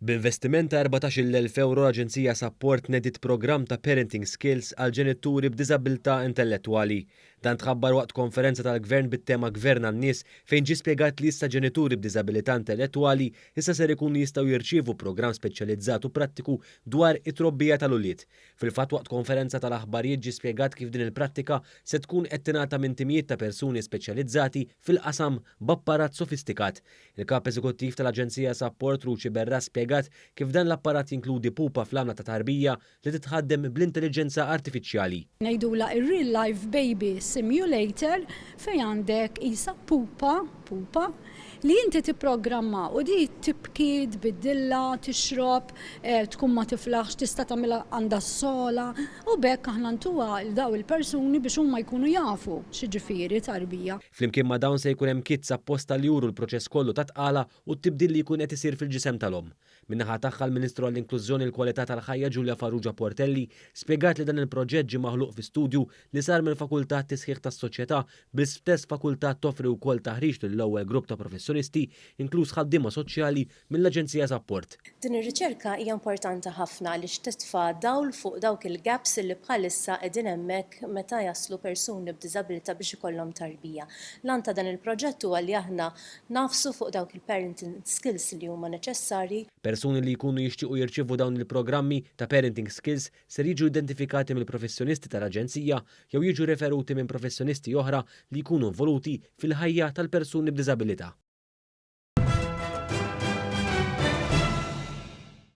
B'investiment ta' €14,000 l-Aġenzija Sapport nediet programm ta' Parenting Skills għal ġenituri b'diżabilità intellettwali. Dan tħabbar waqt konferenza tal-Gvern bit-tema Gvern għan-Nies fejn ġie spjegat li issa ġenituri b'diżabilità intellettwali issa ser ikunu jistgħu jirċievu programm speċjalizzat u prattiku dwar it-trobbija tal-ulied. Fil-fatt waqt konferenza tal-aħbarijiet ġie spjegat kif din il-prattika se tkun qed tingħata minn timijiet ta' persuni speċjalizzati fil-qasam b'apparat sofistikat. Il-Kap Eżekuttiv tal-Aġenzija Sapport Ruth Sciberras spjegat kif dan l-apparat jinkludi pupa fl-għamla ta' tarbija li titħaddem bl-intelliġenza artifiċjali. Ngħidulha r-Real Life Baby Simulator fejn għandek qisha pupa, pupa, li inti tipprogramma u di tibki, tbiddilha, tixrob, tkun ma tiflaħx tista' tagħmilha għandha s-sogħla u b'hekk aħna ntuha 'l dawn il-persuni biex huma jkunu jafu x'jiġifieri tarbija. Flimkien ma' dawn se jkun hemm kits apposta li juru l-proċess kollu tat-tqala u t-tibdil li jkun qed isir fil-ġisem tal-omm. Min-naħa tagħha l-Ministru għall-Inklużjoni u l-Kwalità tal-Ħajja Julia Farrugia Portelli spjegat li dan il-proġett ġie maħluq fi studju li sar mill-Fakultà għat-Tisħiħ tas-Soċjetà bl-istess fakultà toffri wkoll taħriġ lill-ewwel grupp ta' professjonisti inkluż ħaddiema soċjali mill-Aġenzija Sapport. Din ir-riċerka hija importanti ħafna għaliex titfa' dawl fuq dawk il-gaps li bħalissa qegħdin hemmhekk meta jaslu persuni b'diżabilità biex ikollhom tarbija. L-għan ta' dan il-proġett huwa li aħna nagħfsu fuq dawk il-parenting skills li huma neċessarji. Persuni li jkunu jixtiequ jirċievu dawn il-programmi ta' parenting skills ser jiġu identifikati mill-professjonisti tal-Aġenzija jew jiġu referuti minn professjonisti oħra li jkunu involuti fil-ħajja tal-persuni b'diżabilità.